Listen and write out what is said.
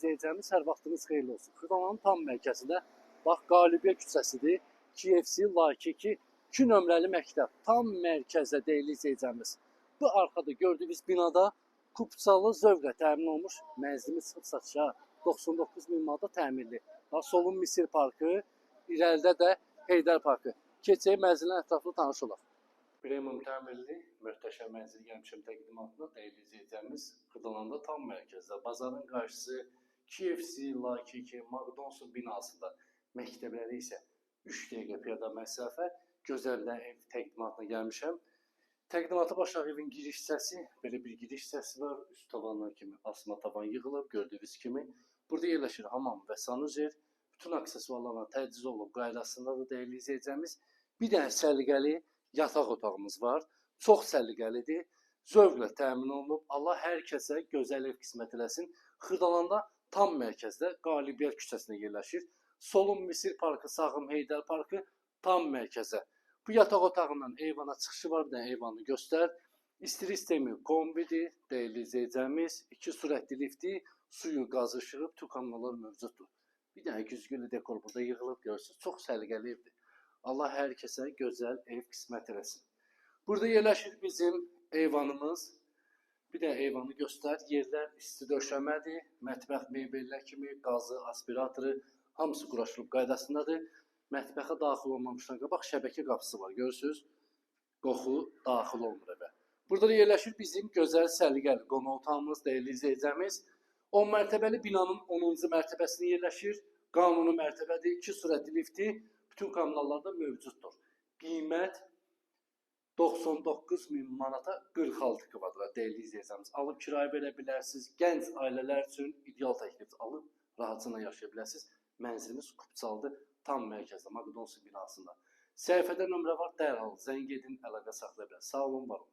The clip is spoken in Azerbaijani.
izləyicilərimiz, hər vaxtınız xeyirli olsun. Xırdalanın tam mərkəzində, bax, Qalibiyyət küçəsidir. KFC, Like 2, 2 nömrəli məktəb. Tam mərkəzdə, dəyərli izləyicilərimiz. Bu arxada gördüyünüz binada kupçalı zövqlə təmin olunmuş mənzilimiz çıxıb satışa. 99 min manata təmirli. Bax, solun Misir Parkı, irəlidə də Heydər Parkı. Keçək mənzilin ətraflı tanış olaq. Premium təmirli möhtəşəm mənzil gəlmişəm təqdimatına, dəyərli izləyicilərimiz. Xırdalanda tam mərkəzdə, bazarın qarşısı KFC, Like 2, McDonald's binasında, məktəbləri isə 3 dəqiqə piyada məsafə, gözəl ev təqdimatına gəlmişəm. Təqdimata başlayaq evin giriş hissəsi, belə bir giriş hissəsi var. Üst tavanına kimi asma tavan yığılıb, gördüyünüz kimi. Burada yerləşir hamam və sanuzer. Bütün aksesuarlarla təchiz olunub, qaydasındadır, dəyərli izləyicilərimiz. Bir dənə səliqəli yataq otağımız var. Çox səliqəlidir. Zövqlə təmin olunub. Allah hər kəsə gözəl ev qismət eləsin. Xırdalanda tam mərkəzdə Qalibiyyət küçəsində yerləşir. Solum Misir Parkı, sağım Heydər Parkı, tam mərkəzə. Bu yataq otağından eyvana çıxışı var. Bir dənə eyvanı göstər. İstilik sistemi kombidir, dəyərli izləyicilərimiz. 2 sürətli lifti, suyu, qazı, işığı, bütün kanallar mövcuddur. Bir dənə güzgülü dekor burada yığılıb, görürsünüz. Çox səliqəli evdir. Allah hər kəsə gözəl ev qismət eləsin. Burada yerləşir bizim eyvanımız. Bir də eyvanı göstər. Yerlər isti döşəmədir. Mətbəx mebellər kimi, qazı, aspiratoru hamısı quraşdırılıb qaydasındadır. Mətbəxə daxil olmamışdan qabaq şəbəkə qapısı var. Görürsünüz? Qoxu daxil olmur evə. Burada da yerləşir bizim gözəl səliqəli qonaq otağımız, dəyərli izləyicilərimiz. 10 mərtəbəli binanın 10-cu mərtəbəsində yerləşir. Qanuni mərtəbədir. 2 sürətli lifti bütün kommunallarda mövcuddur. Qiymət 99 min manata 46 kvadrat, dəyərli izləyicilərimiz. Alıb kirayə verə bilərsiniz. Gənc ailələr üçün ideal təklif, alıb rahatcana yaşaya bilərsiniz. Mənzilimiz Kupçalıdır, tam mərkəzdə, McDonald's binasında. Səhifədə nömrə var, dərhal zəng edin, əlaqə saxlaya bilərsiniz. Sağ olun, var olun.